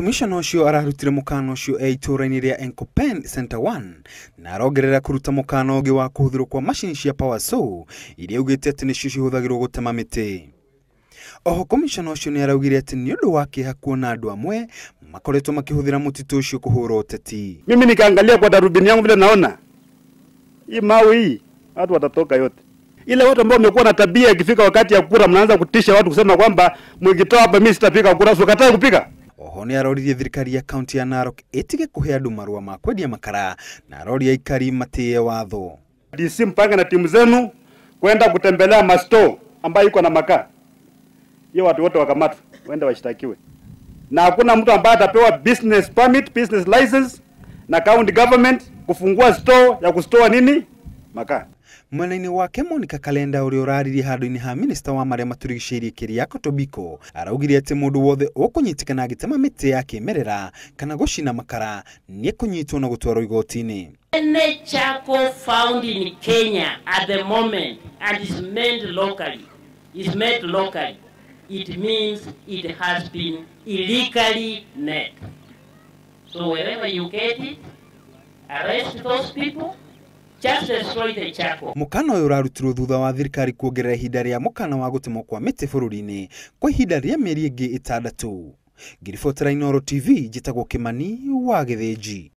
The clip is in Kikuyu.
Komishona ũcio ararutire mũkana ũcio e itũũra-inĩ rĩa Enkopen Center 1 na arongerera kũruta mũkana ũngĩ wa kũhũthĩrwo kwa macini cia power saw iria augĩte atĩ nĩcio cihũthagĩrwo gũtema mĩtĩ. Oho komishona ũcio nĩ araugire atĩ nĩ ũndũ wa kĩeha kuona andũ amwe makoretwo makĩhũthĩra mũtitũ ũcio kũhũra ũteti. Mimi nikaangalia kwa darubini yangu vile naona hii mawe hii watu watatoka yote. Ile watu ambao wamekuwa na tabia ikifika wakati ya kura mnaanza kutisha watu kusema kwamba mkitoa hapa mimi sitapiga kura, sio katai kupiga. Oho nĩ aroririe thirikari ya kaunti ya Narok ĩtige kũhe andũ marũa ma kwendia makara na aroria aikari matĩe watho. DC mpange na timu zenu kwenda kutembelea masto ambayo iko na makaa. Hiyo watu wote wakamatwe, waende washtakiwe. Na hakuna mtu ambaye atapewa business permit, business license na county government kufungua store ya kustoa nini makaa. Mwena-inĩ wake Monica Kalenda ũrĩa ũraririe handũ-inĩ ha minista wa marĩa matũrigicĩirie Keriako Tobiko araugire atĩ mũndũ wothe ũkũnyitĩkana agĩtema mĩtĩ ya kĩmerera kana gũcina makara nĩekũnyitwo na gũtwarwo igoti-inĩ. Any charcoal found in Kenya at the moment and is made locally, is made locally, it means it has been illegally made. So wherever you get it, arrest those people, just destroy the charcoal. Mũkana ũyũ ũrarutirwo thutha wa thirikari kuongerera ihinda rĩa mũkana wa gũtemwo kwa mĩtĩ bũrũri-inĩ kwa ihinda rĩa mĩeri ĩngĩ 6. Ngiribotera Inooro TV, njĩtagwo Kĩmani wa Gĩthĩnji.